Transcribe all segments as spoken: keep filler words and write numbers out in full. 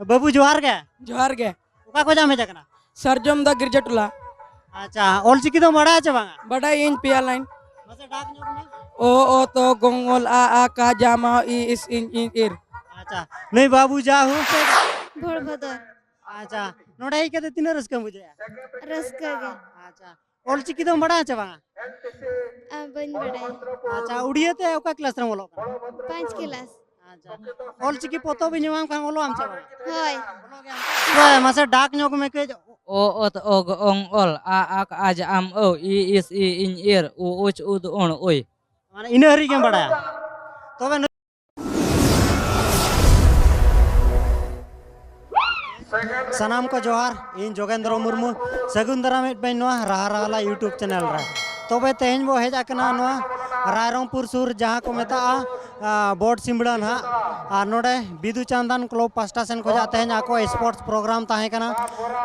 ᱵᱟᱹᱵᱩ, ᱡᱚᱦᱟᱨ ᱜᱮ᱾ ᱡᱚᱦᱟᱨ ᱜᱮ᱾ ᱚᱠᱟ ᱠᱷᱚᱱᱟᱜ ᱮᱢ ᱦᱮᱡ ᱟᱠᱟᱱᱟ? ᱥᱟᱨᱡᱚᱢ ᱫᱟ ᱜᱤᱨᱡᱟᱹ ᱴᱚᱞᱟ᱾ ᱟᱪᱪᱷᱟ, ᱚᱞ ᱪᱤᱠᱤ ᱫᱚᱢ ᱵᱟᱲᱟᱭᱟ ᱪᱮ ᱵᱟᱝᱟ? ᱵᱟᱰᱟᱭᱟᱹᱧ ᱯᱮᱭᱟ ᱞᱟᱭᱤᱱ᱾ ᱢᱟᱥᱮ ᱰᱟᱠ ᱧᱚᱜ ᱢᱮ᱾ ᱚ, ᱚ, ᱛᱚ, ᱜᱚᱝ, ᱚᱞ, ᱟ, ᱟ, ᱠᱟ, ᱡᱟ, ᱢᱟ, ᱤ, ᱤᱥ, ᱤᱧ, ᱤᱧ, ᱤᱨ᱾ ᱟᱪᱪᱷᱟ, ᱱᱩᱭ ᱵᱟᱹᱵᱩ ᱡᱟ ᱦᱩ᱾ ᱵᱷᱚᱲ ᱵᱷᱚᱫᱚᱨ᱾ ᱟᱪᱪᱷᱟ, ᱱᱚᱰᱮ ᱦᱮᱡ ᱠᱟᱛᱮ ᱛᱤᱱᱟᱹᱜ ᱨᱟᱹᱥᱠᱟᱹᱢ ᱵᱩᱡᱷᱟᱹᱣᱮᱫᱼᱟ? ᱨᱟᱹᱥᱠᱟᱹ ᱜᱮ᱾ ᱟᱪᱪᱷᱟ, ᱚᱞ ᱪᱤᱠᱤ ᱫᱚᱢ ᱵᱟᱲᱟᱭᱟ ᱪᱮ ᱵᱟᱝᱟ? ᱟ, ᱵᱟᱹᱧ ᱵᱟᱲᱟᱭᱟ᱾ ᱟᱪᱪᱷᱟ, ᱩᱲᱤᱭᱟᱹ ᱛᱮ ᱚᱠᱟ ᱠᱞᱟᱥ ᱨᱮᱢ ᱚᱞᱚᱜ ᱠᱟᱱᱟ? ᱯᱟᱸᱪ ᱠᱞᱟᱥ᱾ ᱟᱪᱪᱷᱟ, ᱚᱞ ᱪᱤᱠᱤ ᱯᱚᱛᱚᱵ ᱤᱧ ᱮᱢᱟᱢ ᱠᱷᱟᱱ ᱚᱞᱚᱜ ᱟᱢ ᱪᱮ ᱵᱟᱝᱟ? ᱦᱳᱭ᱾ ᱚᱞᱚᱜ ᱜᱮᱭᱟᱢ ᱛᱚ? ᱦᱳᱭ, ᱢᱟᱥᱮ ᱰᱟᱠ ᱧᱚᱜ ᱢᱮ ᱠᱟᱹᱡ᱾ ᱚ, ᱚᱛ, ᱚᱜ, ᱚᱝ, ᱚᱞ, ᱟ, ᱟᱠ, ᱟᱡ, ᱟᱢ, ᱟᱹᱣ, ᱤ, ᱤᱥ, ᱤ, ᱤᱧ, ᱤᱨ, ᱩ, ᱩᱪ, ᱩᱫ, ᱩᱬ, ᱩᱭ᱾ ᱢᱟᱱᱮ ᱤᱱᱟᱹ ᱦᱟᱹᱨᱤᱡ ᱜᱮᱢ ᱵᱟᱲᱟᱭᱟ? ᱛᱚᱵᱮ ᱱᱩ-, ᱥᱟᱱᱟᱢ ᱠᱚ ᱡᱚᱦᱟᱨ, ᱤᱧ ᱡᱳᱜᱮᱱᱫᱨᱚ ᱢᱩᱨᱢᱩ, ᱥᱟᱹᱜᱩᱱ ᱫᱟᱨᱟᱢᱮᱫ ᱵᱮᱱ ᱱᱚᱣᱟ ᱨᱟᱦᱟ ᱨᱟᱦᱟᱞᱟ YouTube ᱪᱮᱱᱮᱞ ᱨᱮ᱾ ᱛᱚᱵᱮ ᱛᱮᱦᱮᱧ ᱵᱚ ᱦᱮᱡ ᱟᱠᱟᱱᱟ ᱱᱚᱣᱟ ᱨᱟᱭᱨᱚᱝᱯᱩᱨ ᱥᱩᱨ, ᱡᱟᱦᱟᱸ ᱠᱚ ᱢᱮᱛᱟᱜᱼᱟ, ᱟ, ᱵᱚᱰ ᱥᱤᱢᱲᱟ ᱱᱟᱦᱟᱜ᱾ ᱟᱨ ᱱᱚᱰᱮ ᱵᱤᱫᱩ ᱪᱟᱸᱫᱟᱱ ᱠᱞᱚᱵᱽ ᱯᱟᱥᱴᱟ ᱥᱮᱱ ᱠᱷᱚᱱᱟᱜ ᱛᱮᱦᱮᱧ ᱟᱠᱚ ᱥᱯᱳᱨᱴᱥ ᱯᱨᱳᱜᱨᱟᱢ ᱛᱟᱦᱮᱸ ᱠᱟᱱᱟ᱾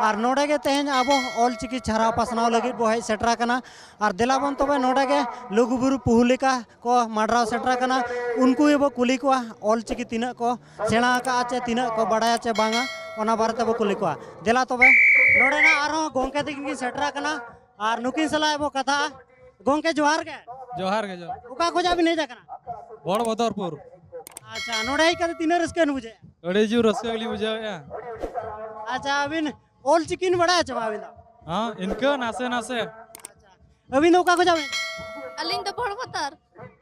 ᱟᱨ ᱱᱚᱰᱮ ᱜᱮ ᱛᱮᱦᱮᱧ ᱟᱵᱚ ᱚᱞ ᱪᱤᱠᱤ ᱪᱷᱟᱨᱟᱣ ᱯᱟᱥᱱᱟᱣ ᱞᱟᱹᱜᱤᱫ ᱵᱚ ᱦᱮᱡ ᱥᱮᱴᱮᱨ ᱟᱠᱟᱱᱟ᱾ ᱟᱨ ᱫᱮᱞᱟ ᱵᱚᱱ ᱛᱚᱵᱮ ᱱᱚᱰᱮ ᱜᱮ ᱞᱩᱜᱩ ᱵᱩᱨᱩ ᱯᱩᱦᱩᱞᱤᱠᱟ ᱠᱚ ᱢᱟᱰᱨᱟᱣ ᱥᱮᱴᱮᱨ ᱟᱠᱟᱱᱟ, ᱩᱱᱠᱩ ᱜᱮᱵᱚ ᱠᱩᱞᱤ ᱠᱚᱣᱟ ᱚᱞ ᱪᱤᱠᱤ ᱛᱤᱱᱟᱹᱜ ᱠᱚ ᱥᱮᱬᱟ ᱟᱠᱟᱫᱼᱟ ᱪᱮ ᱛᱤᱱᱟᱹᱜ ᱠᱚ ᱵᱟᱲᱟᱭᱟ ᱪᱮ ᱵᱟᱝᱟ, ᱚᱱᱟ ᱵᱟᱨᱮ ᱛᱮᱵᱚ ᱠᱩᱞᱤ ᱠᱚᱣᱟ᱾ ᱫᱮᱞᱟ ᱛᱚᱵᱮ, ᱱᱚᱰᱮᱱᱟᱜ ᱟᱨᱦᱚᱸ ᱜᱚᱢᱠᱮ ᱛᱟᱹᱠᱤᱱ ᱠᱤᱱ ᱥᱮᱴᱮᱨ ᱟᱠᱟᱱᱟ ᱟᱨ ᱱᱩᱠᱤᱱ ᱥᱟᱞᱟᱜ ᱵᱚ ᱠᱟᱛᱷᱟᱜᱼᱟ᱾ ᱜᱚᱢᱠᱮ, ᱡᱚᱦᱟᱨ ᱜᱮ᱾ ᱡᱚᱦᱟᱨ ᱜᱮ, ᱡᱚᱦᱟᱨ᱾ ᱚᱠᱟ ᱠᱷᱚᱱᱟᱜ ᱵᱤᱱ ᱦᱮᱡ ᱟᱠᱟᱱᱟ? ᱵᱚᱲ ᱵᱚᱫᱚᱨᱯᱩᱨ᱾ ᱟᱪᱪᱷᱟ, ᱱᱚᱰᱮ ᱦᱮᱡ ᱠᱟᱛᱮ ᱛᱤᱱᱟᱹᱜ ᱨᱟᱹᱥᱠᱟᱹ ᱵᱤᱱ ᱵᱩᱡᱷᱟᱹᱣᱮᱫᱼᱟ? ᱟᱹᱰᱤ ᱡᱳᱨ ᱨᱟᱹᱥᱠᱟᱹ ᱜᱮᱞᱤᱧ ᱵᱩᱡᱷᱟᱹᱣᱮᱫᱼᱟ᱾ ᱟᱪᱪᱷᱟ, ᱟᱹᱵᱤᱱ ᱚᱞ ᱪᱤᱠᱤ ᱵᱤᱱ ᱵᱟᱲᱟᱭᱟ ᱪᱮ ᱵᱟᱝ ᱟᱹᱵᱤᱱ ᱫᱚ? ᱦᱮᱸ, ᱤᱱᱠᱟᱹ ᱱᱟᱥᱮ ᱱᱟᱥᱮ᱾ ᱟᱪᱪᱷᱟ, ᱟᱹᱵᱤᱱ ᱫᱚ ᱚᱠᱟ ᱠᱷᱚᱱᱟᱜ ᱵᱤᱱ? ᱟᱹᱞᱤᱧ ᱫᱚ ᱵᱷᱚᱲᱵᱷᱚᱛᱟᱨ᱾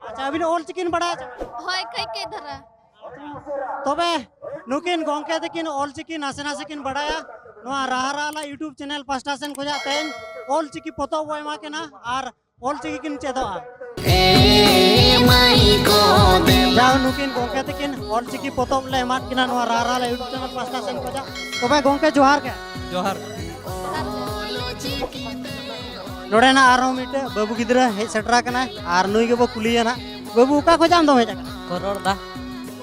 ᱟᱪᱪᱷᱟ, ᱟᱹᱵᱤᱱ ᱚᱞ ᱪᱤᱠᱤ ᱵᱤᱱ ᱵᱟᱲᱟᱭᱟ ᱪᱮ ᱵᱟᱝ? ᱦᱳᱭ, ᱠᱟᱹᱡ ᱠᱟᱹᱡ ᱫᱷᱟᱨᱟ᱾ ᱛᱚᱵᱮ ᱱᱩᱠᱤᱱ ᱜᱚᱢᱠᱮ ᱛᱟᱹᱠᱤᱱ ᱚᱞ ᱪᱤᱠᱤ ᱱᱟᱥᱮ ᱱᱟᱥᱮ ᱠᱤᱱ ᱵᱟᱲᱟᱭᱟ᱾ ᱱᱚᱣᱟ ᱨᱟᱦᱟ ᱨᱟᱦᱟᱞᱟ YouTube ᱪᱮᱱᱮᱞ ᱯᱟᱥᱴᱟ ᱥᱮᱱ ᱠᱷᱚᱱᱟᱜ ᱛᱮᱦᱮᱧ ᱚᱞ ᱪᱤᱠᱤ ᱯᱚᱛᱚᱵ ᱵᱚ ᱮᱢᱟ ᱠᱤᱱᱟ ᱟᱨ ᱚᱞ ᱪᱤᱠᱤ ᱠᱤᱱ ᱪᱮᱫᱚᱜᱼᱟ᱾ ᱮ ᱢᱟᱹᱭ ᱠᱚ ᱫᱮᱞᱟ᱾ ᱡᱟᱣ ᱱᱩᱠᱤᱱ ᱜᱚᱢᱠᱮ ᱛᱟᱹᱠᱤᱱ ᱚᱞ ᱪᱤᱠᱤ ᱯᱚᱛᱚᱵ ᱞᱮ ᱮᱢᱟᱫ ᱠᱤᱱᱟ ᱱᱚᱣᱟ ᱨᱟᱦᱟ ᱨᱟᱦᱟᱞᱟ YouTube ᱪᱮᱱᱮᱞ ᱯᱟᱥᱴᱟ ᱥᱮᱱ ᱠᱷᱚᱱᱟᱜ᱾ ᱛᱚᱵᱮ ᱜᱚᱢᱠᱮ, ᱡᱚᱦᱟᱨ ᱜᱮ᱾ ᱡᱚᱦᱟᱨ᱾ ᱱᱚᱰᱮᱱᱟᱜ ᱟᱨᱦᱚᱸ ᱢᱤᱫᱴᱮᱡ ᱵᱟᱹᱵᱩ ᱜᱤᱫᱽᱨᱟᱹ ᱦᱮᱡ ᱥᱮᱴᱮᱨ ᱟᱠᱟᱱᱟᱭ ᱟᱨ ᱱᱩᱭ ᱜᱮᱵᱚ ᱠᱩᱞᱤᱭᱟ ᱱᱟᱦᱟᱜ᱾ ᱵᱟᱹᱵᱩ, ᱚᱠᱟ ᱠᱷᱚᱱᱟᱜ ᱟᱢ ᱫᱚᱢ ᱦᱮᱡ ᱟᱠᱟᱱᱟ? ᱠᱷᱚᱨᱚᱲ ᱫᱟ᱾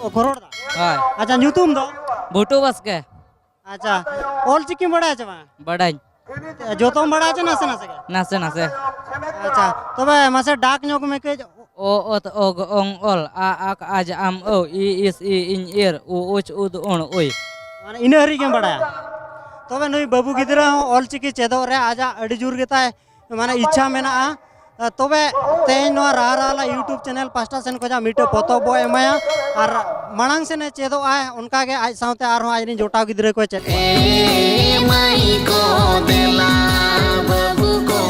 ᱚ, ᱠᱷᱚᱨᱚᱲ ᱫᱟ᱾ ᱦᱳᱭ᱾ ᱟᱪᱪᱷᱟ, ᱧᱩᱛᱩᱢ ᱫᱚ? ᱵᱷᱩᱴᱩ ᱵᱟᱥᱠᱮ᱾ ᱟᱪᱪᱷᱟ, ᱚᱞ ᱪᱤᱠᱤᱢ ᱵᱟᱲᱟᱭᱟ ᱪᱮ ᱵᱟᱝ? ᱵᱟᱰᱟᱭᱟᱹᱧ᱾ ᱡᱚᱛᱚᱢ ᱵᱟᱲᱟᱭᱟ ᱪᱮ ᱱᱟᱥᱮ ᱱᱟᱥᱮ ᱜᱮ? ᱱᱟᱥᱮ ᱱᱟᱥᱮ᱾ ᱟᱪᱪᱷᱟ, ᱛᱚᱵᱮ ᱢᱟᱥᱮ ᱰᱟᱠ ᱧᱚᱜ ᱢᱮ ᱠᱟᱹᱡ᱾ ᱚ, ᱚᱛ, ᱚᱜ, ᱚᱝ, ᱚᱞ, ᱟ, ᱟᱠ, ᱟᱡ, ᱟᱢ, ᱟᱹᱣ, ᱤ, ᱤᱥ, ᱤ, ᱤᱧ, ᱤᱨ, ᱩ, ᱩᱪ, ᱩᱫ, ᱩᱬ, ᱩᱭ᱾ ᱢᱟᱱᱮ ᱤᱱᱟᱹ ᱦᱟᱹᱨᱤᱡ ᱜᱮᱢ ᱵᱟᱲᱟᱭᱟ? ᱛᱚᱵᱮ ᱱᱩᱭ ᱵᱟᱹᱵᱩ ᱜᱤᱫᱽᱨᱟᱹ ᱦᱚᱸ ᱚᱞᱪᱤᱠᱤ ᱪᱮᱫᱚᱜ ᱨᱮ ᱟᱡᱟᱜ ᱟᱹᱰᱤ ᱡᱳᱨ ᱜᱮᱛᱟᱭ ᱢᱟᱱᱮ ᱤᱪᱪᱷᱟ ᱢᱮᱱᱟᱜᱼᱟ᱾ ᱛᱚᱵᱮ ᱛᱮᱦᱮᱧ ᱱᱚᱣᱟ ᱨᱟᱦᱟ ᱨᱟᱦᱟᱞᱟ YouTube ᱪᱮᱱᱮᱞ ᱯᱟᱥᱴᱟ ᱥᱮᱱ ᱠᱷᱚᱱᱟᱜ ᱢᱤᱫᱴᱮᱡ ᱯᱚᱛᱚᱵ ᱵᱚ ᱮᱢᱟᱭᱟ ᱟᱨ ᱢᱟᱲᱟᱝ ᱥᱮᱱᱮ ᱪᱮᱫᱚᱜᱼᱟ, ᱚᱱᱠᱟᱜᱮ ᱟᱡ ᱥᱟᱶᱛᱮ ᱟᱨᱦᱚᱸ ᱟᱡ ᱨᱮᱱ ᱡᱚᱴᱟᱣ ᱜᱤᱫᱽᱨᱟᱹ ᱠᱚ ᱪᱮᱫ ᱠᱚᱣᱟ᱾ ᱮ ᱢᱟᱹᱭ ᱠᱚ ᱫᱮᱞᱟ ᱵᱟᱹᱵᱩ ᱠᱚ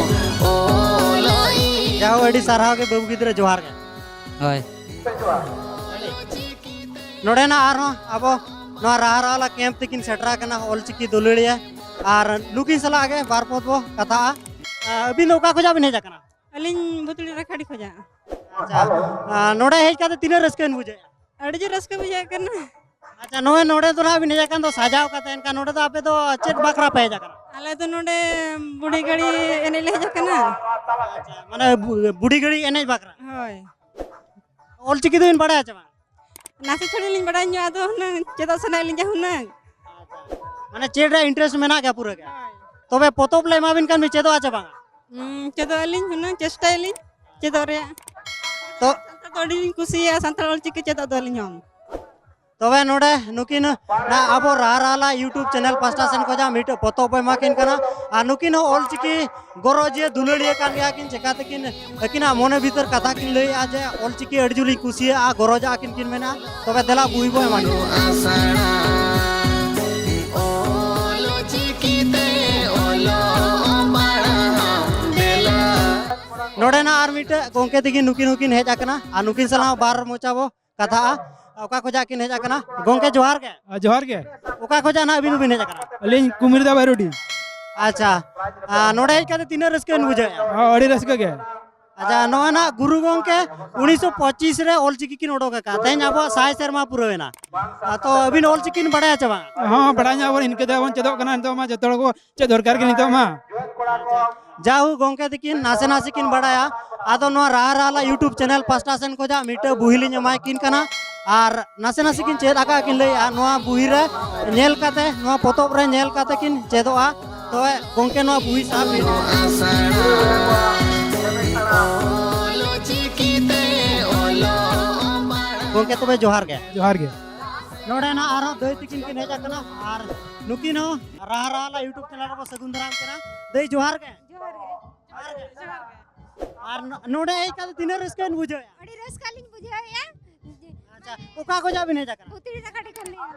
ᱚᱞᱚᱜ ᱤᱧ᱾ ᱡᱟᱦᱳ, ᱟᱹᱰᱤ ᱥᱟᱨᱦᱟᱣ ᱜᱮ ᱵᱟᱹᱵᱩ ᱜᱤᱫᱽᱨᱟᱹ, ᱡᱚᱦᱟᱨ ᱜᱮ᱾ ᱦᱳᱭ᱾ ᱱᱚᱰᱮᱱᱟᱜ ᱟᱨᱦᱚᱸ ᱟᱵᱚ ᱱᱚᱣᱟ ᱨᱟᱦᱟ ᱨᱟᱦᱟᱞᱟ ᱠᱮᱢᱯ ᱛᱮᱠᱤᱱ ᱥᱮᱴᱮᱨ ᱟᱠᱟᱱᱟ ᱚᱞᱪᱤᱠᱤ ᱫᱩᱞᱟᱹᱲᱤᱭᱟᱹ, ᱟᱨ ᱱᱩᱠᱤᱱ ᱥᱟᱞᱟᱜ ᱜᱮ ᱵᱟᱨ ᱯᱚᱫ ᱵᱚ ᱠᱟᱛᱷᱟᱜᱼᱟ᱾ ᱟᱹᱵᱤᱱ ᱫᱚ ᱚᱠᱟ ᱠᱷᱚᱱᱟᱜ ᱵᱤᱱ ᱦᱮᱡ ᱟᱠᱟᱱᱟ? ᱟᱹᱞᱤᱧ ᱵᱷᱩᱛᱲᱤ ᱨᱟᱠᱷᱟᱰᱤ ᱠᱷᱚᱱᱟᱜ᱾ ᱟᱪᱪᱷᱟ, ᱱᱚᱰᱮ ᱦᱮᱡ ᱠᱟᱛᱮ ᱛᱤᱱᱟᱹᱜ ᱨᱟᱹᱥᱠᱟᱹ ᱵᱤᱱ ᱵᱩᱡᱷᱟᱹᱣᱮᱫᱼᱟ? ᱟᱹᱰᱤ ᱡᱳᱨ ᱨᱟᱹᱥᱠᱟᱹ ᱵᱩᱡᱷᱟᱹᱜ ᱠᱟᱱᱟ᱾ ᱟᱪᱪᱷᱟ, ᱱᱚᱜᱼᱚᱭ ᱱᱚᱰᱮ ᱫᱚ ᱱᱟᱦᱟᱜ ᱵᱤᱱ ᱦᱮᱡ ᱟᱠᱟᱱ ᱫᱚ ᱥᱟᱡᱟᱣ ᱠᱟᱛᱮ, ᱮᱱᱠᱷᱟᱱ ᱱᱚᱰᱮ ᱫᱚ ᱟᱯᱮ ᱫᱚ ᱪᱮᱫ ᱵᱟᱠᱷᱨᱟ ᱯᱮ ᱦᱮᱡ ᱟᱠᱟᱱᱟ? ᱟᱞᱮ ᱫᱚ ᱱᱚᱰᱮ ᱵᱩᱰᱷᱤ ᱜᱟᱹᱲᱤ ᱮᱱᱮᱡ ᱞᱮ ᱦᱮᱡ ᱟᱠᱟᱱᱟ᱾ ᱟᱪᱪᱷᱟ, ᱢᱟᱱᱮ ᱵᱩ-, ᱵᱩᱰᱷᱤ ᱜᱟᱹᱲᱤ ᱮᱱᱮᱡ ᱵᱟᱠᱷᱨᱟ? ᱦᱳᱭ᱾ ᱚᱞᱪᱤᱠᱤ ᱫᱚᱵᱤᱱ ᱵᱟᱲᱟᱭᱟ ᱪᱮ ᱵᱟᱝ? ᱱᱟᱥᱮ ᱛᱷᱚᱲᱤ ᱞᱤᱧ ᱵᱟᱲᱟᱭ ᱧᱚᱜ, ᱟᱫᱚ ᱦᱩᱱᱟᱹᱝ ᱪᱮᱫᱚᱜ ᱥᱟᱱᱟᱭᱮᱫ ᱞᱤᱧᱟ ᱦᱩᱱᱟᱹᱝ᱾ ᱢᱟᱱᱮ ᱪᱮᱫ ᱨᱮ ᱤᱱᱴᱟᱨᱮᱥᱴ ᱢᱮᱱᱟᱜ ᱜᱮᱭᱟ ᱯᱩᱨᱟᱹ ᱜᱮ? ᱦᱳᱭ᱾ ᱛᱚᱵᱮ ᱯᱚᱛᱚᱵ ᱞᱮ ᱮᱢᱟᱵᱤᱱ ᱠᱷᱟᱱ ᱵᱤᱱ ᱪᱮᱫᱚᱜᱼᱟ ᱪᱮ ᱵᱟᱝᱟ? ᱦᱩᱸ, ᱪᱮᱫᱚᱜ ᱟᱹᱞᱤᱧ ᱦᱩᱱᱟᱹᱝ, ᱪᱮᱥᱴᱟᱭᱟᱞᱤᱧ ᱪᱮᱫᱚᱜ ᱨᱮᱭᱟᱜ᱾ ᱛᱚ ᱥᱟᱱᱛᱟᱲ ᱫᱚ ᱟᱹᱰᱤ ᱞᱤᱧ ᱠᱩᱥᱤᱭᱟᱜᱼᱟ, ᱥᱟᱱᱛᱟᱲ ᱚᱞᱪᱤᱠᱤ ᱪᱮᱫᱚᱜ ᱫᱚ ᱟᱹᱞᱤᱧ ᱦᱚᱸ᱾ ᱛᱚᱵᱮ ᱱᱚᱰᱮ ᱱᱩᱠᱤᱱ ᱱᱟ ᱟᱵᱚ ᱨᱟᱦᱟ ᱨᱟᱦᱟᱞᱟ YouTube ᱪᱮᱱᱮᱞ ᱯᱟᱥᱴᱟ ᱥᱮᱱ ᱠᱷᱚᱱᱟᱜ ᱢᱤᱫᱴᱮᱡ ᱯᱚᱛᱚᱵ ᱵᱚ ᱮᱢᱟ ᱠᱤᱱ ᱠᱟᱱᱟ, ᱟᱨ ᱱᱩᱠᱤᱱ ᱦᱚᱸ ᱚᱞᱪᱤᱠᱤ ᱜᱚᱨᱚᱡᱤᱭᱟᱹ ᱫᱩᱞᱟᱹᱲᱤᱭᱟᱹ ᱠᱟᱱ ᱜᱮᱭᱟ ᱠᱤᱱ, ᱪᱮᱠᱟᱛᱮᱠᱤᱱ ᱟᱹᱠᱤᱱᱟᱜ ᱢᱚᱱᱮ ᱵᱷᱤᱛᱟᱹᱨ ᱠᱟᱛᱷᱟ ᱠᱤᱱ ᱞᱟᱹᱭᱮᱜᱼᱟ ᱡᱮ ᱚᱞᱪᱤᱠᱤ ᱟᱹᱰᱤ ᱡᱳᱨᱤᱧ ᱠᱩᱥᱤᱭᱟᱜᱼᱟ, ᱜᱚᱨᱚᱡᱟᱜᱼᱟ ᱠᱤᱱ, ᱠᱤᱱ ᱢᱮᱱᱟ᱾ ᱛᱚᱵᱮ ᱫᱮᱞᱟ ᱵᱩᱦᱤ ᱵᱚ ᱮᱢᱟ ᱠᱤᱱᱟ᱾ ᱱᱚᱰᱮᱱᱟᱜ ᱟᱨ ᱢᱤᱫᱴᱮᱡ ᱜᱚᱝᱠᱮ ᱛᱟᱹᱠᱤᱱ ᱱᱩᱠᱤᱱ ᱦᱚᱸᱠᱤᱱ ᱦᱮᱡ ᱟᱠᱟᱱᱟ, ᱟᱨ ᱱᱩᱠᱤᱱ ᱥᱟᱞᱟᱜ ᱦᱚᱸ ᱵᱟᱨ ᱢᱚᱪᱟ ᱵᱚ ᱠᱟᱛᱷᱟᱜᱼᱟ᱾ ᱚᱠᱟ ᱠᱷᱚᱡᱟᱜ ᱠᱤᱱ ᱦᱮᱡ ᱟᱠᱟᱱᱟ? ᱜᱚᱝᱠᱮ, ᱡᱚᱦᱟᱨ ᱜᱮ᱾ ᱟᱨ ᱡᱚᱦᱟᱨ ᱜᱮ᱾ ᱚᱠᱟ ᱠᱷᱚᱡᱟᱜ ᱱᱟᱦᱟᱜ ᱟᱹᱵᱤᱱ ᱫᱚᱵᱤᱱ ᱦᱮᱡ ᱟᱠᱟᱱᱟ? ᱟᱹᱞᱤᱧ ᱠᱩᱢᱤᱨᱫᱟ ᱵᱟᱭᱨᱩᱰᱤ᱾ ᱟᱪᱪᱷᱟ, ᱟᱨ ᱱᱚᱰᱮ ᱦᱮᱡ ᱠᱟᱛᱮ ᱛᱤᱱᱟᱹᱜ ᱨᱟᱹᱥᱠᱟᱹ ᱵᱤᱱ ᱵᱩᱡᱷᱟᱹᱣᱮᱫᱼᱟ? ᱦᱚᱸ, ᱟᱹᱰᱤ ᱨᱟᱹᱥᱠᱟᱹ ᱜᱮ᱾ ᱟᱪᱪᱷᱟ, ᱱᱚᱜᱼᱚᱭ ᱱᱟᱦᱟᱜ ᱜᱩᱨᱩ ᱜᱚᱝᱠᱮ ᱩᱱᱤᱥᱥᱚ ᱯᱚᱸᱪᱤᱥ ᱨᱮ ᱚᱞᱪᱤᱠᱤ ᱠᱤᱱ ᱚᱰᱚᱠ ᱟᱠᱟᱫᱼᱟ, ᱛᱮᱦᱮᱧ ᱟᱵᱚᱣᱟᱜ ᱥᱟᱭ ᱥᱮᱨᱢᱟ ᱯᱩᱨᱟᱹᱣᱮᱱᱟ᱾ ᱟᱨ ᱛᱚ ᱟᱹᱵᱤᱱ ᱚᱞᱪᱤᱠᱤ ᱵᱤᱱ ᱵᱟᱲᱟᱭᱟ ᱪᱮ ᱵᱟᱝ? ᱦᱚᱸ, ᱵᱟᱲᱟᱭ ᱧᱚᱜ ᱟᱵᱚᱱ, ᱤᱱᱠᱟᱹ ᱛᱮᱵᱚᱱ ᱪᱮᱫᱚᱜ ᱠᱟᱱᱟ, ᱱᱤᱛᱚᱜ ᱢᱟ ᱡᱚᱛᱚ ᱦᱚᱲ ᱠᱚ ᱪᱮᱫ ᱫᱚᱨᱠᱟᱨ ᱜᱮ ᱱᱤᱛᱚᱜ ᱢᱟ᱾ ᱡᱟᱦᱳ, ᱜᱚᱝᱠᱮ ᱛᱟᱹᱠᱤᱱ ᱱᱟᱥᱮ ᱱᱟᱥᱮ ᱠᱤᱱ ᱵᱟᱲᱟᱭᱟ᱾ ᱟᱫᱚ ᱱᱚᱣᱟ ᱨᱟᱦᱟ ᱨᱟᱦᱟᱞᱟ YouTube ᱪᱮᱱᱮᱞ ᱯᱟᱥᱴᱟ ᱥᱮᱱ ᱠᱷᱚᱱᱟᱜ ᱢᱤᱫᱴᱟᱹᱝ ᱵᱩᱦᱤ ᱞᱤᱧ ᱮᱢᱟᱭ ᱠᱤᱱ ᱠᱟᱱᱟ, ᱟᱨ ᱱᱟᱥᱮ ᱱᱟᱥᱮ ᱠᱤᱱ ᱪᱮᱫ ᱟᱠᱟᱫ ᱠᱤᱱ ᱞᱟᱹᱭᱮᱜᱼᱟ᱾ ᱱᱚᱣᱟ ᱵᱩᱦᱤ ᱨᱮ ᱧᱮᱞ ᱠᱟᱛᱮ, ᱱᱚᱣᱟ ᱯᱚᱛᱚᱵ ᱨᱮ ᱧᱮᱞ ᱠᱟᱛᱮ ᱠᱤᱱ ᱪᱮᱫᱚᱜᱼᱟ᱾ ᱛᱚᱵᱮ ᱜᱚᱝᱠᱮ, ᱱᱚᱣᱟ ᱵᱩᱦᱤ ᱥᱟᱵ ᱵᱤᱱ᱾ ᱜᱚᱝᱠᱮ, ᱛᱚᱵᱮ ᱡᱚᱦᱟᱨ ᱜᱮ᱾ ᱡᱚᱦᱟᱨ ᱜᱮ᱾ ᱱᱚᱰᱮ ᱱᱟᱜ ᱟᱨᱦᱚᱸ ᱫᱟᱹᱭ ᱛᱤᱠᱤᱱ ᱠᱤᱱ ᱦᱮᱡ ᱟᱠᱟᱱᱟ ᱟᱨ ᱱᱩᱠᱤᱱ ᱦᱚᱸ ᱨᱟᱦᱟ ᱨᱟᱦᱟ ᱞᱟ YouTube ᱪᱮᱱᱮᱞ ᱨᱮᱵᱚ ᱥᱟᱹᱜᱩᱱ ᱫᱟᱨᱟᱢ ᱠᱤᱱᱟ᱾ ᱫᱟᱹᱭ, ᱡᱚᱦᱟᱨ ᱜᱮ᱾ ᱡᱚᱦᱟᱨ ᱜᱮ᱾ ᱡᱚᱦᱟᱨ ᱜᱮ᱾ ᱟᱨ ᱱᱚ-, ᱱᱚᱰᱮ ᱦᱮᱡ ᱠᱟᱛᱮ ᱛᱤᱱᱟᱹᱜ ᱨᱟᱹᱥᱠᱟᱹ ᱵᱤᱱ ᱵᱩᱡᱷᱟᱹᱣᱮᱫᱼᱟ? ᱟᱹᱰᱤ ᱨᱟᱹᱥᱠᱟᱹ ᱞᱤᱧ ᱵᱩᱡᱷᱟᱹᱣᱮᱫᱼᱟ᱾ ᱟᱪᱪᱷᱟ, ᱚᱠᱟ ᱠᱷᱚᱱᱟᱜ ᱵᱤᱱ ᱦᱮᱡ ᱟᱠᱟᱱᱟ? ᱵᱷᱩᱛᱲᱤ ᱨᱟᱠᱟᱰᱤ ᱠᱷᱚᱱ ᱞᱤᱧ ᱦᱮᱡ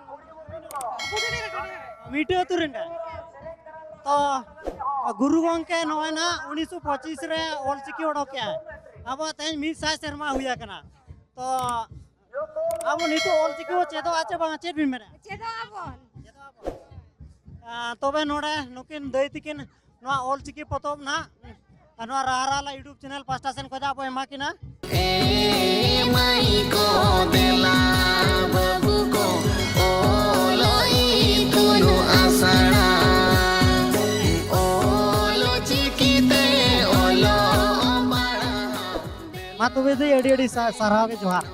ᱟᱠᱟᱱᱟ᱾ ᱢᱤᱴᱟᱹ ᱟᱹᱛᱩ ᱨᱮᱱ ᱠᱟᱱᱟ? ᱛᱚ, ᱜᱩᱨᱩ ᱜᱚᱢᱠᱮ ᱱᱚᱜᱼᱚᱭ ᱱᱟᱜ ᱩᱱᱤᱥᱥᱚ ᱯᱚᱸᱪᱤᱥ ᱨᱮ ᱚᱞᱪᱤᱠᱤ ᱚᱰᱚᱠ ᱠᱮᱜᱼᱟᱭ᱾ ᱟᱵᱚᱣᱟᱜ ᱛᱮᱦᱮᱧ ᱢᱤᱫ ᱥᱟᱭ ᱥᱮᱨᱢᱟ ᱦᱩᱭ ᱟᱠᱟᱱᱟ᱾ ᱛᱚ, ᱟᱵᱚ ᱱᱤᱛᱚᱜ ᱚᱞᱪᱤᱠᱤ ᱵᱚ ᱪᱮᱫᱚᱜᱼᱟ ᱪᱮ ᱵᱟᱝ, ᱪᱮᱫ ᱵᱤᱱ ᱢᱮᱱᱟ? ᱪᱮᱫᱚᱜ ᱟᱵᱚᱱ᱾ ᱟᱸ, ᱛᱚᱵᱮ ᱱᱚᱰᱮ ᱱᱩᱠᱤᱱ ᱫᱟᱹᱭ ᱛᱤᱠᱤᱱ ᱱᱚᱣᱟ ᱚᱞᱪᱤᱠᱤ ᱯᱚᱛᱚᱵ ᱱᱟᱦᱟᱜ, ᱟᱨ ᱱᱚᱣᱟ ᱨᱟᱦᱟ ᱨᱟᱦᱟ ᱞᱟ YouTube ᱪᱮᱱᱮᱞ ᱯᱟᱦᱴᱟ ᱥᱮᱱ ᱠᱷᱚᱱᱟᱜ ᱵᱚ ᱮᱢᱟ ᱠᱤᱱᱟ᱾ ᱮ ᱢᱟᱹᱭ ᱠᱚ ᱫᱮᱞᱟ ᱵᱟᱹᱵᱩ ᱠᱚ ᱚᱞᱚᱜ ᱤᱛᱩᱱ ᱟᱥᱲᱟ, ᱚᱞ ᱪᱤᱠᱤ ᱛᱮ ᱚᱞᱚᱜ ᱯᱟᱲᱦᱟᱣ᱾ ᱢᱟ ᱛᱚᱵᱮ ᱫᱟᱹᱭ, ᱟᱹᱰᱤ ᱟᱹᱰᱤ ᱥᱟ-, ᱥᱟᱨᱦᱟᱣ ᱜᱮ, ᱡᱚᱦᱟᱨ᱾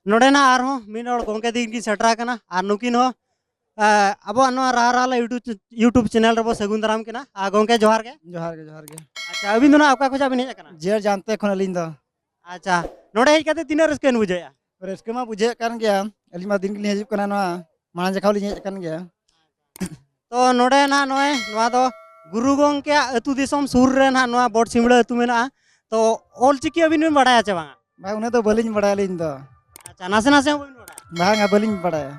ᱱᱚᱰᱮ ᱱᱟᱜ ᱟᱨᱦᱚᱸ ᱢᱤᱫ ᱦᱚᱲ ᱜᱚᱢᱠᱮ ᱛᱤᱠᱤᱱ ᱠᱤᱱ ᱥᱮᱴᱮᱨ ᱟᱠᱟᱱᱟ ᱟᱨ ᱱᱩᱠᱤᱱ ᱦᱚᱸ, ᱮ, ᱟᱵᱚᱣᱟᱜ ᱱᱚᱣᱟ ᱨᱟᱦᱟ ᱨᱟᱦᱟ ᱞᱟ YouTube, YouTube ᱪᱮᱱᱮᱞ ᱨᱮᱵᱚ ᱥᱟᱹᱜᱩᱱ ᱫᱟᱨᱟᱢ ᱠᱤᱱᱟ᱾ ᱟᱨ ᱜᱚᱢᱠᱮ, ᱡᱚᱦᱟᱨ ᱜᱮ᱾ ᱡᱚᱦᱟᱨ ᱜᱮ, ᱡᱚᱦᱟᱨ ᱜᱮ᱾ ᱟᱪᱪᱷᱟ, ᱟᱹᱵᱤᱱ ᱫᱚ ᱱᱟᱜ ᱚᱠᱟ ᱠᱷᱚᱱᱟᱜ ᱵᱤᱱ ᱦᱮᱡ ᱟᱠᱟᱱᱟ? ᱡᱮ ᱡᱟᱱᱛᱮ ᱠᱷᱚᱱ ᱟᱹᱞᱤᱧ ᱫᱚ᱾ ᱟᱪᱪᱷᱟ, ᱱᱚᱰᱮ ᱦᱮᱡ ᱠᱟᱛᱮ ᱛᱤᱱᱟᱹᱜ ᱨᱟᱹᱥᱠᱟᱹ ᱵᱤᱱ ᱵᱩᱡᱷᱟᱹᱣᱮᱫᱼᱟ? ᱨᱟᱹᱥᱠᱟᱹ ᱢᱟ ᱵᱩᱡᱷᱟᱹᱜ ᱠᱟᱱ ᱜᱮᱭᱟ, ᱟᱹᱞᱤᱧ ᱢᱟ ᱫᱤᱱ ᱜᱮᱞᱤᱧ ᱦᱤᱡᱩᱜ ᱠᱟᱱᱟ, ᱱᱚᱣᱟ ᱢᱟᱲᱟᱝ ᱡᱚᱠᱷᱟ ᱦᱚᱸᱞᱤᱧ ᱦᱮᱡ ᱟᱠᱟᱱ ᱜᱮᱭᱟ᱾ ᱛᱚ, ᱱᱚᱰᱮ ᱱᱟᱦᱟᱜ ᱱᱚᱜᱼᱚᱭ ᱱᱚᱣᱟ ᱫᱚ ᱜᱩᱨᱩ ᱜᱚᱢᱠᱮᱭᱟᱜ ᱟᱹᱛᱩ ᱫᱤᱥᱚᱢ ᱥᱩᱨ ᱨᱮ ᱱᱟᱦᱟᱜ ᱱᱚᱣᱟ ᱵᱚᱰ ᱥᱤᱢᱲᱟᱹ ᱟᱹᱛᱩ ᱢᱮᱱᱟᱜᱼᱟ᱾ ᱛᱚ, ᱚᱞ ᱪᱤᱠᱤ ᱟᱹᱵᱤᱱ ᱵᱤᱱ ᱵᱟᱲᱟᱭᱟ ᱪᱮ ᱵᱟᱝᱟ? ᱵᱟᱝ, ᱩᱱᱟᱹᱜ ᱫᱚ ᱵᱟᱹᱞᱤᱧ ᱵᱟᱲᱟᱭᱟ ᱟᱹᱞᱤᱧ ᱫᱚ᱾ ᱟᱪᱪᱷᱟ, ᱱᱟᱥᱮ ᱱᱟᱥᱮ ᱦᱚᱸ ᱵᱟᱹᱵᱤᱱ ᱵᱟᱲᱟᱭᱟ? ᱵᱟᱝᱟ, ᱵᱟᱹᱞᱤᱧ ᱵᱟᱲᱟᱭᱟ᱾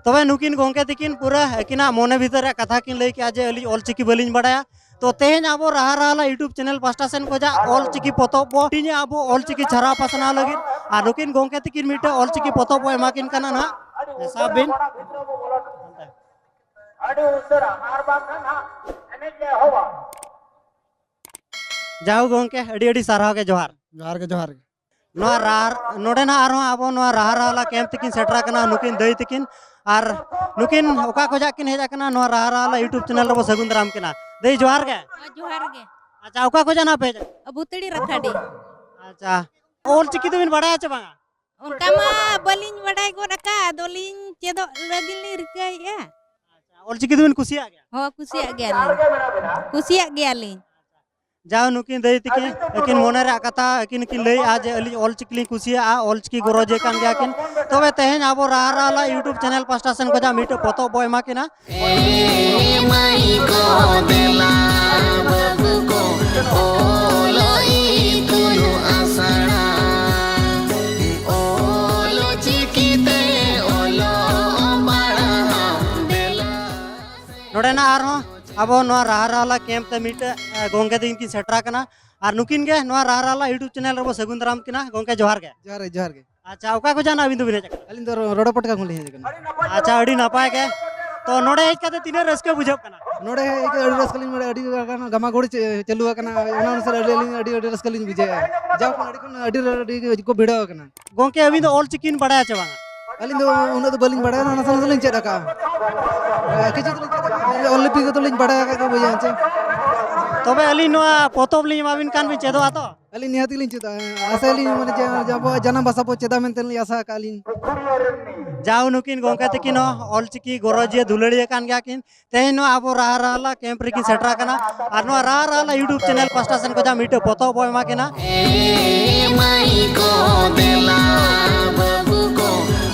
ᱛᱚᱵᱮ ᱱᱩᱠᱤᱱ ᱜᱚᱢᱠᱮ ᱛᱤᱠᱤᱱ ᱯᱩᱨᱟᱹ ᱟᱹᱠᱤᱱᱟᱜ ᱢᱚᱱᱮ ᱵᱷᱤᱛᱟᱹᱨ ᱨᱮᱭᱟᱜ ᱠᱟᱛᱷᱟ ᱠᱤᱱ ᱞᱟᱹᱭ ᱠᱮᱜᱼᱟ ᱡᱮ, "ᱟᱹᱞᱤᱧ ᱚᱞ ᱪᱤᱠᱤ ᱵᱟᱹᱞᱤᱧ ᱵᱟᱲᱟᱭᱟ᱾" ᱛᱚ, ᱛᱮᱦᱮᱧ ᱟᱵᱚ ᱨᱟᱦᱟ ᱨᱟᱦᱟ ᱞᱟ YouTube ᱪᱮᱱᱮᱞ ᱯᱟᱦᱴᱟ ᱥᱮᱱ ᱠᱷᱚᱱᱟᱜ ᱚᱞ ᱪᱤᱠᱤ ᱯᱚᱛᱚᱵ ᱵᱚ ᱦᱟᱹᱴᱤᱧᱟ, ᱟᱵᱚ ᱚᱞ ᱪᱤᱠᱤ ᱪᱷᱟᱨᱟᱣ ᱯᱟᱥᱱᱟᱣ ᱞᱟᱹᱜᱤᱫ᱾ ᱟᱨ ᱱᱩᱠᱤᱱ ᱜᱚᱢᱠᱮ ᱛᱤᱠᱤᱱ ᱢᱤᱫᱴᱮᱱ ᱚᱞ ᱪᱤᱠᱤ ᱯᱚᱛᱚᱵ ᱵᱚ ᱮᱢᱟ ᱠᱤᱱ ᱠᱟᱱᱟ ᱱᱟᱦᱟᱜ᱾ ᱥᱟᱵ ᱵᱤᱱ᱾ ᱟᱹᱰᱤ ᱩᱥᱟᱹᱨᱟ, ᱟᱨ ᱵᱟᱝᱠᱷᱟᱱ ᱦᱟᱸᱜ ᱮᱱᱮᱡ ᱞᱮ ᱮᱦᱚᱵᱟ᱾ ᱡᱟᱦᱳ ᱜᱚᱢᱠᱮ, ᱟᱹᱰᱤ ᱟᱹᱰᱤ ᱥᱟᱨᱦᱟᱣ ᱜᱮ, ᱡᱚᱦᱟᱨ᱾ ᱡᱚᱦᱟᱨ ᱜᱮ, ᱡᱚᱦᱟᱨ ᱜᱮ᱾ ᱱᱚᱣᱟ ᱨᱟᱦᱟ, ᱱᱚᱰᱮ ᱱᱟᱜ ᱟᱨᱦᱚᱸ ᱟᱵᱚ ᱱᱚᱣᱟ ᱨᱟᱦᱟ ᱨᱟᱦᱟ ᱞᱟ ᱠᱮᱢᱯ ᱛᱮᱠᱤᱱ ᱥᱮᱴᱮᱨ ᱟᱠᱟᱱᱟ, ᱱᱩᱠᱤᱱ ᱫᱟᱹᱭ ᱛᱤᱠᱤᱱ᱾ ᱟᱨ ᱱᱩᱠᱤᱱ ᱚᱠᱟ ᱠᱷᱚᱱᱟᱜ ᱠᱤᱱ ᱦᱮᱡ ᱟᱠᱟᱱᱟ, ᱱᱚᱣᱟ ᱨᱟᱦᱟ ᱨᱟᱦᱟ ᱞᱟ YouTube ᱪᱮᱱᱮᱞ ᱨᱮᱵᱚ ᱥᱟᱹᱜᱩᱱ ᱫᱟᱨᱟᱢ ᱠᱤᱱᱟ᱾ ᱫᱟᱹᱭ, ᱡᱚᱦᱟᱨ ᱜᱮ᱾ ᱦᱮᱸ, ᱡᱚᱦᱟᱨ ᱜᱮ᱾ ᱟᱪᱪᱷᱟ, ᱚᱠᱟ ᱠᱷᱚᱱᱟᱜ ᱱᱟᱜ ᱯᱮ ᱦᱮᱡ ᱟᱠᱟᱱᱟ? ᱵᱷᱩᱛᱲᱤ ᱨᱟᱠᱷᱟᱰᱤ᱾ ᱟᱪᱪᱷᱟ, ᱚᱞ ᱪᱤᱠᱤ ᱫᱚᱵᱤᱱ ᱵᱟᱲᱟᱭᱟ ᱪᱮ ᱵᱟᱝᱟ? ᱚᱱᱠᱟ ᱢᱟ ᱵᱟᱹᱞᱤᱧ ᱵᱟᱰᱟᱭ ᱜᱚᱫ ᱟᱠᱟᱫ, ᱟᱫᱚᱞᱤᱧ ᱪᱮᱫᱚᱜ ᱞᱟᱹᱜᱤᱫ ᱞᱤᱧ ᱨᱤᱠᱟᱹᱭᱮᱫᱼᱟ᱾ ᱟᱪᱪᱷᱟ, ᱚᱞ ᱪᱤᱠᱤ ᱫᱚᱵᱤᱱ ᱠᱩᱥᱤᱭᱟᱜ ᱜᱮᱭᱟ? ᱦᱚᱸ, ᱠᱩᱥᱤᱭᱟᱜ ᱜᱮᱭᱟᱞᱤᱧ, ᱠᱩᱥᱤᱭᱟᱜ ᱜᱮᱭᱟᱞᱤᱧ᱾ ᱡᱟᱣ ᱱᱩᱠᱤᱱ ᱫᱟᱹᱭ ᱛᱤᱠᱤᱱ ᱟᱹᱠᱤᱱ ᱢᱚᱱᱮ ᱨᱮᱭᱟᱜ ᱠᱟᱛᱷᱟ ᱟᱹᱠᱤᱱ ᱠᱤᱱ ᱞᱟᱹᱭᱮᱜᱼᱟ ᱡᱮ ᱟᱹᱞᱤᱧ ᱚᱞᱪᱤᱠᱤ ᱞᱤᱧ ᱠᱩᱥᱤᱭᱟᱜᱼᱟ, ᱚᱞᱪᱤᱠᱤ ᱜᱚᱨᱚᱡᱮ ᱠᱟᱱ ᱜᱮᱭᱟ ᱠᱤᱱ᱾ ᱛᱚᱵᱮ ᱛᱮᱦᱮᱧ ᱟᱵᱚ ᱨᱟᱦᱟ ᱨᱟᱦᱟᱞᱟ YouTube ᱪᱮᱱᱮᱞ ᱯᱟᱥᱴᱟ ᱥᱮᱱ ᱠᱷᱚᱱᱟᱜ ᱢᱤᱫᱴᱮᱡ ᱯᱚᱛᱚᱵ ᱵᱚ ᱮᱢᱟ ᱠᱤᱱᱟ᱾ ᱮ ᱢᱟᱹᱭ ᱠᱚ ᱫᱮᱞᱟ ᱵᱟᱹᱵᱩ ᱠᱚ ᱚᱞᱚᱜ ᱤᱛᱩᱱ ᱟᱥᱲᱟ, ᱚᱞ ᱪᱤᱠᱤ ᱛᱮ ᱚᱞᱚᱜ ᱯᱟᱲᱦᱟᱣ ᱫᱮᱞᱟ᱾ ᱱᱚᱰᱮᱱᱟᱜ ᱟᱨᱦᱚᱸ ᱟᱵᱚ ᱱᱚᱣᱟ ᱨᱟᱦᱟ ᱨᱟᱦᱟᱞᱟ ᱠᱮᱢᱯ ᱛᱮ ᱢᱤᱫᱴᱮᱡ, ᱮ, ᱜᱚᱝᱠᱮ ᱛᱤᱠᱤᱱ ᱠᱤᱱ ᱥᱮᱴᱮᱨ ᱟᱠᱟᱱᱟ᱾ ᱟᱨ ᱱᱩᱠᱤᱱ ᱜᱮ ᱱᱚᱣᱟ ᱨᱟᱦᱟ ᱨᱟᱦᱟᱞᱟ YouTube ᱪᱮᱱᱮᱞ ᱨᱮᱵᱚ ᱥᱟᱹᱜᱩᱱ ᱫᱟᱨᱟᱢ ᱠᱤᱱᱟ᱾ ᱜᱚᱝᱠᱮ ᱡᱚᱦᱟᱨ ᱜᱮ᱾ ᱡᱚᱦᱟᱨ ᱜᱮ, ᱡᱚᱦᱟᱨ ᱜᱮ᱾ ᱟᱪᱪᱷᱟ, ᱚᱠᱟ ᱠᱷᱚᱱᱟᱜ ᱟᱹᱵᱤᱱ ᱫᱚᱵᱤᱱ ᱦᱮᱡ ᱟᱠᱟᱱᱟ? ᱟᱹᱞᱤᱧ ᱫᱚ ᱨᱚ-, ᱨᱚᱲᱚ ᱯᱟᱴᱠᱟ ᱠᱷᱚᱱ ᱞᱤᱧ ᱦᱮᱡ ᱟᱠᱟᱱᱟ᱾ ᱟᱪᱪᱷᱟ, ᱟᱹᱰᱤ ᱱᱟᱯᱟᱭ ᱜᱮ᱾ ᱛᱚ ᱱᱚᱰᱮ ᱦᱮᱡ ᱠᱟᱛᱮ ᱛᱤᱱᱟᱹᱜ ᱨᱟᱹᱥᱠᱟᱹ ᱵᱩᱡᱷᱟᱹᱜ ᱠᱟᱱᱟ? ᱱᱚᱰᱮ ᱦᱮᱡ ᱠᱟᱛᱮ ᱟᱹᱰᱤ ᱨᱟᱹᱥᱠᱟᱹ ᱞᱤᱧ ᱵᱩᱡᱷᱟᱹᱣᱟ, ᱟᱹᱰᱤ ᱜᱟᱱ ᱜᱟᱢᱟ ᱜᱩᱲᱤ ᱪᱮ-, ᱪᱟᱹᱞᱩ ᱟᱠᱟᱱᱟ, ᱚᱱᱟ ᱚᱱᱩᱥᱟᱨ ᱟᱹᱞᱤᱧ, ᱟᱹᱞᱤᱧ ᱟᱹᱰᱤ, ᱟᱹᱰᱤ ᱨᱟᱹᱥᱠᱟᱹ ᱞᱤᱧ ᱵᱩᱡᱷᱟᱹᱣᱮᱫᱼᱟ᱾ ᱡᱟᱣ ᱠᱷᱚᱱ ᱟᱹᱰᱤ ᱠᱷᱚᱱ ᱟᱹᱰᱤ, ᱟᱹᱰᱤ ᱠᱚ ᱵᱷᱤᱲᱟᱹᱣ ᱟᱠᱟᱱᱟ᱾ ᱜᱚᱝᱠᱮ, ᱟᱹᱵᱤᱱ ᱫᱚ ᱚᱞ ᱪᱤᱠᱤ ᱵᱤᱱ ᱵᱟᱲᱟᱭᱟ ᱪᱮ ᱵᱟᱝᱟ? ᱟᱹᱞᱤᱧ ᱫᱚ ᱩᱱᱟᱹᱜ ᱫᱚ ᱵᱟᱹᱞᱤᱧ ᱵᱟᱲᱟᱭᱟ, ᱱᱟᱥᱮ ᱱᱟᱥᱮ ᱞᱤᱧ ᱪᱮᱫ ᱟᱠᱟᱫᱼᱟ᱾ ᱠᱤᱪᱷᱩ ᱫᱚᱞᱤᱧ ᱪᱮᱫ ᱟᱠᱟᱫᱼᱟ, ᱚᱞ ᱞᱤᱯᱤ ᱠᱚᱫᱚ ᱞᱤᱧ ᱵᱟᱲᱟᱭ ᱟᱠᱟᱫ ᱜᱮᱭᱟ, ᱵᱩᱡᱷᱟᱹᱣ ᱪᱮ᱾ ᱛᱚᱵᱮ ᱟᱹᱞᱤᱧ ᱱᱚᱣᱟ ᱯᱚᱛᱚᱵ ᱞᱤᱧ ᱮᱢᱟ ᱵᱤᱱ ᱠᱷᱟᱱ ᱵᱤᱱ ᱪᱮᱫᱚᱜᱼᱟ ᱛᱚ? ᱟᱹᱞᱤᱧ ᱱᱤᱦᱟᱹᱛ ᱜᱮᱞᱤᱧ ᱪᱮᱫᱟ, ᱟᱥᱟᱭᱟᱞᱤᱧ ᱢᱟᱱᱮ ᱡᱮ, ᱡᱮ ᱟᱵᱚᱣᱟᱜ ᱡᱟᱱᱟᱢ ᱵᱷᱟᱥᱟ ᱵᱚ ᱪᱮᱫᱟ ᱢᱮᱱᱛᱮ ᱞᱤᱧ ᱟᱥᱟ ᱟᱠᱟᱫᱼᱟ ᱞᱤᱧ᱾ ᱡᱟᱣ ᱱᱩᱠᱤᱱ ᱜᱚᱝᱠᱮ ᱛᱟᱹᱠᱤᱱ ᱦᱚᱸ ᱚᱞᱪᱤᱠᱤ ᱜᱚᱨᱚᱡᱤᱭᱟᱹ ᱫᱩᱞᱟᱹᱲᱤᱭᱟᱹ ᱠᱟᱱ ᱜᱮᱭᱟ ᱠᱤᱱ᱾ ᱛᱮᱦᱮᱧ ᱱᱚᱣᱟ ᱟᱵᱚ ᱨᱟᱦᱟ ᱨᱟᱦᱟᱞᱟ ᱠᱮᱢᱯ ᱨᱮᱠᱤᱱ ᱥᱮᱴᱮᱨ ᱟᱠᱟᱱᱟ ᱟᱨ ᱱᱚᱣᱟ ᱨᱟᱦᱟ ᱨᱟᱦᱟᱞᱟ YouTube ᱪᱮᱱᱮᱞ ᱯᱟᱥᱴᱟ ᱥᱮᱱ ᱠᱷᱚᱱᱟᱜ ᱢᱤᱫᱴᱮᱡ ᱯᱚᱛᱚᱵ ᱵᱚ ᱮᱢᱟ ᱠᱤᱱᱟ᱾ ᱮ ᱢᱟᱹᱭ ᱠᱚ ᱫᱮᱞᱟ ᱵᱟᱹᱵᱩ ᱠᱚ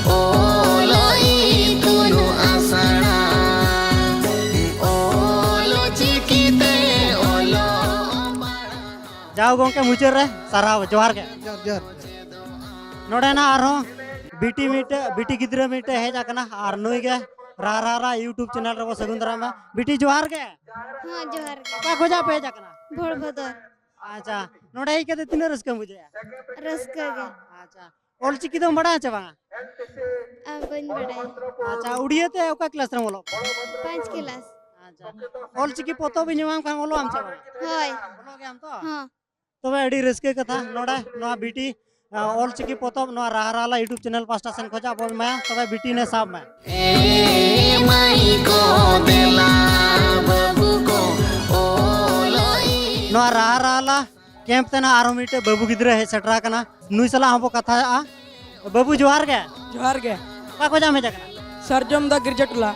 ᱚᱞ ᱤᱛᱩᱱ ᱟᱥᱲᱟ, ᱚᱞ ᱪᱤᱠᱤ ᱛᱮ ᱚᱞᱚᱜ ᱯᱟᱲᱦᱟᱣ᱾ ᱡᱟᱣ ᱜᱚᱝᱠᱮ, ᱢᱩᱪᱟᱹᱫ ᱨᱮ ᱥᱟᱨᱦᱟᱣ, ᱡᱚᱦᱟᱨ ᱜᱮ᱾ ᱡᱚᱦᱟᱨ, ᱡᱚᱦᱟᱨ᱾ ᱱᱚᱰᱮᱱᱟᱜ ᱟᱨᱦᱚᱸ ᱵᱤᱴᱤ ᱢᱤᱫᱴᱮᱡ, ᱵᱤᱴᱤ ᱜᱤᱫᱽᱨᱟᱹ ᱢᱤᱫᱴᱮᱡ ᱦᱮᱡ ᱟᱠᱟᱱᱟ ᱟᱨ ᱱᱩᱭ ᱜᱮ ᱨᱟᱦᱟ ᱨᱟᱦᱟᱞᱟ YouTube ᱪᱮᱱᱮᱞ ᱨᱮᱵᱚ ᱥᱟᱹᱜᱩᱱ ᱫᱟᱨᱟᱢᱟ᱾ ᱵᱤᱴᱤ, ᱡᱚᱦᱟᱨ ᱜᱮ᱾ ᱦᱮᱸ, ᱡᱚᱦᱟᱨ ᱜᱮ᱾ ᱚᱠᱟ ᱠᱷᱚᱱᱟᱜ ᱯᱮ ᱦᱮᱡ ᱟᱠᱟᱱᱟ? ᱵᱷᱚᱲᱵᱷᱚᱫᱚᱨ᱾ ᱟᱪᱪᱷᱟ, ᱱᱚᱰᱮ ᱦᱮᱡ ᱠᱟᱛᱮ ᱛᱤᱱᱟᱹᱜ ᱨᱟᱹᱥᱠᱟᱹᱢ ᱵᱩᱡᱷᱟᱹᱣᱮᱫᱼᱟ? ᱨᱟᱹᱥᱠᱟᱹ ᱜᱮ᱾ ᱟᱪᱪᱷᱟ, ᱚᱞ ᱪᱤᱠᱤ ᱫᱚᱢ ᱵᱟᱲᱟᱭᱟ ᱪᱮ ᱵᱟᱝᱟ? ᱟᱨ ᱵᱟᱹᱧ ᱵᱟᱲᱟᱭᱟ᱾ ᱟᱪᱪᱷᱟ, ᱩᱲᱤᱭᱟᱹ ᱛᱮ ᱚᱠᱟ ᱠᱞᱟᱥ ᱨᱮᱢ ᱚᱞᱚᱜ ᱠᱟᱱᱟ? ᱯᱟᱸᱪ ᱠᱞᱟᱥ᱾ ᱟᱪᱪᱷᱟ, ᱚᱞ ᱪᱤᱠᱤ ᱯᱚᱛᱚᱵ ᱤᱧ ᱮᱢᱟᱢ ᱠᱷᱟᱱ ᱚᱞᱚᱜ ᱟᱢ ᱪᱮ ᱵᱟᱝᱟ? ᱦᱳᱭ᱾ ᱚᱞᱚᱜ ᱜᱮᱭᱟᱢ ᱛᱚ? ᱦᱚᱸ᱾ ᱛᱚᱵᱮ ᱟᱹᱰᱤ ᱨᱟᱹᱥᱠᱟᱹ ᱠᱟᱛᱷᱟ, ᱱᱚᱰᱮ ᱱᱚᱣᱟ ᱵᱤᱴᱤ, ᱟ, ᱚᱞ ᱪᱤᱠᱤ ᱯᱚᱛᱚᱵ ᱱᱚᱣᱟ ᱨᱟᱦᱟ ᱨᱟᱦᱟᱞᱟ YouTube ᱪᱮᱱᱮᱞ ᱯᱟᱥᱴᱟ ᱥᱮᱱ ᱠᱷᱚᱱᱟᱜ ᱵᱚᱱ ᱮᱢᱟᱭᱟ᱾ ᱛᱚᱵᱮ ᱵᱤᱴᱤ ᱱᱮ ᱥᱟᱵ ᱢᱮ᱾ ᱮ ᱢᱟᱹᱭ ᱠᱚ ᱫᱮᱞᱟ ᱵᱟᱹᱵᱩ ᱠᱚ ᱚᱞ ᱤ- ᱱᱚᱣᱟ ᱨᱟᱦᱟ ᱨᱟᱦᱟᱞᱟ ᱠᱮᱢᱯ ᱛᱮ ᱱᱟᱜ ᱟᱨᱦᱚᱸ ᱢᱤᱫᱴᱮᱡ ᱵᱟᱹᱵᱩ ᱜᱤᱫᱽᱨᱟᱹ ᱦᱮᱡ ᱥᱮᱴᱮᱨ ᱟᱠᱟᱱᱟ᱾ ᱱᱩᱭ ᱥᱟᱞᱟᱜ ᱦᱚᱸ ᱵᱚ ᱠᱟᱛᱷᱟᱭᱟ᱾ ᱵᱟᱹᱵᱩ, ᱡᱚᱦᱟᱨ ᱜᱮ᱾ ᱡᱚᱦᱟᱨ ᱜᱮ᱾ ᱚᱠᱟ ᱠᱷᱚᱱᱟᱜ ᱮᱢ ᱦᱮᱡ ᱟᱠᱟᱱᱟ? ᱥᱟᱨᱡᱚᱢ ᱫᱟ ᱜᱤᱨᱡᱟᱹ ᱴᱚᱞᱟ᱾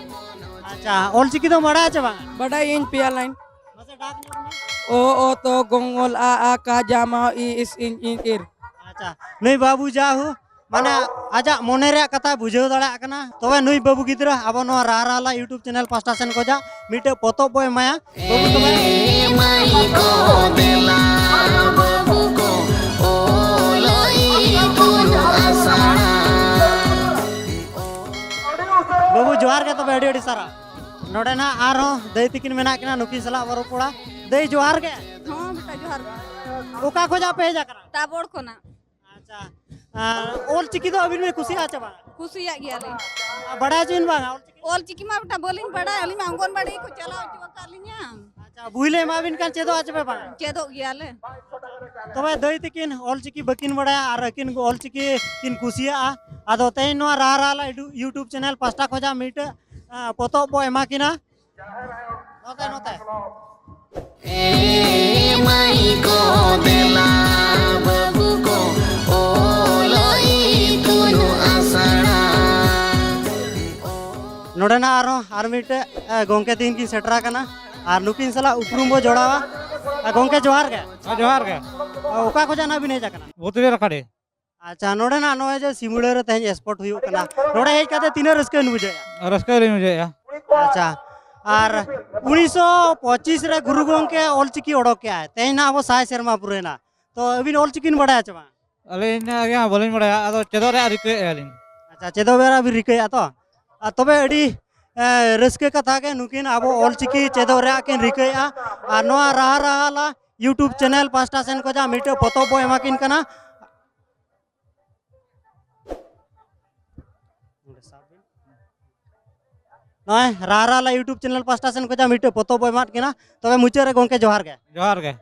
ᱟᱪᱪᱷᱟ, ᱚᱞ ᱪᱤᱠᱤ ᱫᱚᱢ ᱵᱟᱲᱟᱭᱟ ᱪᱮ ᱵᱟᱝ? ᱵᱟᱰᱟᱭᱟᱹᱧ ᱯᱮᱭᱟ ᱞᱟᱭᱤᱱ᱾ ᱢᱟᱥᱮ ᱚ, ᱚ, ᱛᱚ, ᱜᱚᱝᱜᱚᱞ, ᱟ, ᱟ, ᱠᱟ, ᱡᱟ, ᱢᱟ, ᱤ, ᱤᱥ, ᱤᱧ, ᱤᱧ, ᱤᱨ᱾ ᱟᱪᱪᱷᱟ, ᱱᱩᱭ ᱵᱟᱹᱵᱩ ᱡᱟᱦᱳ, ᱢᱟᱱᱮ, ᱟᱡᱟᱜ ᱢᱚᱱᱮ ᱨᱮᱭᱟᱜ ᱠᱟᱛᱷᱟᱭ ᱵᱩᱡᱷᱟᱹᱣ ᱫᱟᱲᱮᱭᱟᱜ ᱠᱟᱱᱟ᱾ ᱛᱚᱵᱮ ᱱᱩᱭ ᱵᱟᱹᱵᱩ ᱜᱤᱫᱽᱨᱟᱹ ᱟᱵᱚ ᱱᱚᱣᱟ ᱨᱟᱦᱟ ᱨᱟᱦᱟᱞᱟ YouTube channel ᱯᱟᱥᱴᱟ ᱥᱮᱱ ᱠᱷᱚᱱᱟᱜ ᱢᱤᱫᱴᱮᱡ ᱯᱚᱛᱚᱵ ᱵᱚ ᱮᱢᱟᱭᱟ᱾ ᱵᱟᱹᱵᱩ, ᱛᱚᱵᱮ ᱮ ᱢᱟᱹᱭ ᱠᱚ ᱫᱮᱞᱟ ᱵᱟᱹᱵᱩ ᱠᱚ, ᱚᱞᱚᱜ ᱤᱛᱩᱱ ᱟᱥᱲᱟ᱾ ᱵᱟᱹᱵᱩ, ᱡᱚᱦᱟᱨ ᱜᱮ, ᱛᱚᱵᱮ ᱟᱹᱰᱤ ᱟᱹᱰᱤ ᱥᱟᱨᱦᱟᱣ᱾ ᱱᱚᱰᱮ ᱱᱟᱜ ᱟᱨᱦᱚᱸ ᱫᱟᱹᱭ ᱛᱤᱠᱤᱱ ᱢᱮᱱᱟᱜ ᱠᱤᱱᱟ, ᱱᱩᱠᱤᱱ ᱥᱟᱞᱟᱜ ᱵᱚ ᱨᱚᱯᱚᱲᱟ᱾ ᱫᱟᱹᱭ, ᱡᱚᱦᱟᱨ ᱜᱮ᱾ ᱦᱚᱸ ᱵᱮᱴᱟ, ᱡᱚᱦᱟᱨ ᱜᱮ᱾ ᱚᱠᱟ ᱠᱷᱚᱱᱟᱜ ᱯᱮ ᱦᱮᱡ ᱟᱠᱟᱱᱟ? ᱛᱟᱵᱚᱲ ᱠᱷᱚᱱᱟᱜ᱾ ᱟᱪᱪᱷᱟ, ᱟᱨ ᱚᱞ ᱪᱤᱠᱤ ᱫᱚ ᱟᱹᱵᱤᱱ ᱵᱤᱱ ᱠᱩᱥᱤᱭᱟᱜᱼᱟ ᱪᱮ ᱵᱟᱝ? ᱠᱩᱥᱤᱭᱟᱜ ᱜᱮᱭᱟᱞᱤᱧ᱾ ᱟᱨ ᱵᱟᱲᱟᱭ ᱟᱪᱮ ᱵᱤᱱ ᱵᱟᱝᱟ ᱚᱞ ᱪᱤᱠᱤ? ᱚᱞ ᱪᱤᱠᱤ ᱢᱟ ᱵᱮᱴᱟ ᱵᱟᱹᱞᱤᱧ ᱵᱟᱲᱟᱭ, ᱟᱹᱞᱤᱧ ᱢᱟ ᱚᱝᱜᱚᱱᱵᱟᱲᱤ ᱠᱚ ᱪᱟᱞᱟᱣ ᱦᱚᱪᱚ ᱟᱠᱟᱫ ᱞᱤᱧᱟ᱾ ᱟᱪᱪᱷᱟ, ᱵᱳᱭ ᱞᱮ ᱮᱢᱟ ᱵᱤᱱ ᱠᱷᱟᱱ ᱪᱮᱫᱚᱜᱼᱟ ᱪᱮ ᱯᱮ ᱵᱟᱝᱟ? ᱪᱮᱫᱚᱜ ᱜᱮᱭᱟᱞᱮ᱾ ᱛᱚᱵᱮ ᱫᱟᱹᱭ ᱛᱤᱠᱤᱱ ᱚᱞ ᱪᱤᱠᱤ ᱵᱟᱹᱠᱤᱱ ᱵᱟᱲᱟᱭᱟ ᱟᱨ ᱟᱹᱠᱤᱱ ᱚᱞ ᱪᱤᱠᱤ ᱠᱤᱱ ᱠᱩᱥᱤᱭᱟᱜᱼᱟ᱾ ᱟᱫᱚ ᱛᱮᱦᱮᱧ ᱱᱚᱣᱟ ᱨᱟᱦᱟ ᱨᱟᱦᱟᱞᱟ YouTube channel ᱯᱟᱥᱴᱟ ᱠᱷᱚᱱᱟᱜ ᱢᱤᱫᱴᱮᱡ, ᱟᱸ, ᱯᱚᱛᱚᱵ ᱵᱚ ᱮᱢᱟ ᱠᱤᱱᱟ᱾ ᱱᱚᱛᱮ, ᱱᱚᱛᱮ᱾ ᱮ ᱢᱟᱹᱭ ᱠᱚ ᱫᱮᱞᱟ ᱵᱟᱹᱵᱩ ᱠᱚ, ᱚᱞᱚᱜ ᱤᱛᱩᱱ ᱟᱥᱲᱟ᱾ ᱱᱚᱰᱮᱱᱟᱜ ᱟᱨᱦᱚᱸ ᱟᱨ ᱢᱤᱫᱴᱮᱡ, ᱮ, ᱜᱚᱢᱠᱮ ᱛᱤᱠᱤᱱ ᱠᱤᱱ ᱥᱮᱴᱮᱨ ᱟᱠᱟᱱᱟ ᱟᱨ ᱱᱩᱠᱤᱱ ᱥᱟᱞᱟᱜ ᱩᱯᱨᱩᱢ ᱵᱚ ᱡᱚᱲᱟᱣᱟ᱾ ᱮ, ᱜᱚᱢᱠᱮ, ᱡᱚᱦᱟᱨ ᱜᱮ᱾ ᱦᱮᱸ, ᱡᱚᱦᱟᱨ ᱜᱮ᱾ ᱚᱠᱟ ᱠᱷᱚᱱᱟᱜ ᱱᱟᱜ ᱵᱤᱱ ᱦᱮᱡ ᱟᱠᱟᱱᱟ? ᱵᱷᱩᱛᱲᱤᱭᱟᱹ ᱨᱟᱠᱷᱟᱰᱤ᱾ ᱟᱪᱪᱷᱟ, ᱱᱚᱰᱮᱱᱟᱜ ᱱᱚᱜᱼᱚᱭ ᱡᱮ ᱥᱤᱢᱲᱟᱹ ᱨᱮ ᱛᱮᱦᱮᱧ spot ᱦᱩᱭᱩᱜ ᱠᱟᱱᱟ, ᱱᱚᱰᱮ ᱦᱮᱡ ᱠᱟᱛᱮ ᱛᱤᱱᱟᱹᱜ ᱨᱟᱹᱥᱠᱟᱹ ᱵᱤᱱ ᱵᱩᱡᱷᱟᱹᱣᱮᱫᱼᱟ? ᱨᱟᱹᱥᱠᱟᱹ ᱞᱤᱧ ᱵᱩᱡᱷᱟᱹᱣᱮᱫᱼᱟ᱾ ᱟᱪᱪᱷᱟ, ᱟᱨ ᱩᱱᱤᱥᱥᱚ ᱯᱚᱸᱪᱤᱥ ᱨᱮ ᱜᱩᱨᱩ ᱜᱚᱢᱠᱮ ᱚᱞᱪᱤᱠᱤ ᱚᱰᱚᱠ ᱠᱮᱜᱼᱟᱭ, ᱛᱮᱦᱮᱧ ᱱᱟᱜ ᱟᱵᱚ ᱥᱟᱭ ᱥᱮᱨᱢᱟ ᱯᱩᱨᱟᱹᱭᱮᱱᱟ᱾ ᱛᱚ ᱟᱹᱵᱤᱱ ᱚᱞᱪᱤᱠᱤ ᱵᱤᱱ ᱵᱟᱲᱟᱭᱟ ᱪᱮ ᱵᱟᱝ? ᱟᱹᱞᱤᱧ ᱜᱮ ᱦᱟᱸᱜ ᱵᱟᱹᱞᱤᱧ ᱵᱟᱲᱟᱭᱟ, ᱟᱫᱚ ᱪᱮᱫᱚᱜ ᱨᱮᱭᱟᱜ ᱨᱤᱠᱟᱹᱭᱮᱫᱼᱟ ᱞᱤᱧ᱾ ᱟᱪᱪᱷᱟ, ᱪᱮᱫᱚᱜ ᱨᱮᱭᱟᱜ ᱵᱤᱱ ᱨᱤᱠᱟᱹᱭᱮᱫᱼᱟ ᱛᱚ? ᱟᱨ ᱛᱚᱵᱮ ᱟᱹᱰᱤ, ᱮ, ᱨᱟᱹᱥᱠᱟᱹ ᱠᱟᱛᱷᱟ ᱜᱮ, ᱱᱩᱠᱤᱱ ᱟᱵᱚ ᱚᱞᱪᱤᱠᱤ ᱪᱮᱫᱚᱜ ᱨᱮᱭᱟᱜ ᱠᱤᱱ ᱨᱤᱠᱟᱹᱭᱮᱫᱼᱟ᱾ ᱟᱨ ᱱᱚᱣᱟ ᱨᱟᱦᱟ ᱨᱟᱦᱟᱞᱟ YouTube channel ᱯᱟᱥᱴᱟ ᱥᱮᱱ ᱠᱷᱚᱱᱟᱜ ᱢᱤᱫᱴᱮᱡ ᱯᱚᱛᱚᱵ ᱵᱚ ᱮᱢᱟ ᱠᱤᱱ ᱠᱟᱱᱟ᱾ ᱱᱚᱜᱼᱚᱭ ᱨᱟᱦᱟ ᱨᱟᱦᱟᱞᱟ YouTube channel ᱯᱟᱥᱴᱟ ᱥᱮᱱ ᱠᱷᱚᱱᱟᱜ ᱢᱤᱫᱴᱮᱡ ᱯᱚᱛᱚᱵ ᱵᱚ ᱮᱢᱟᱫ ᱠᱤᱱᱟ᱾ ᱛᱚᱵᱮ ᱢᱩᱪᱟᱹᱫ ᱨᱮ ᱜᱚᱢᱠᱮ, ᱡᱚᱦᱟᱨ ᱜᱮ᱾ ᱡᱚᱦᱟᱨ ᱜᱮ᱾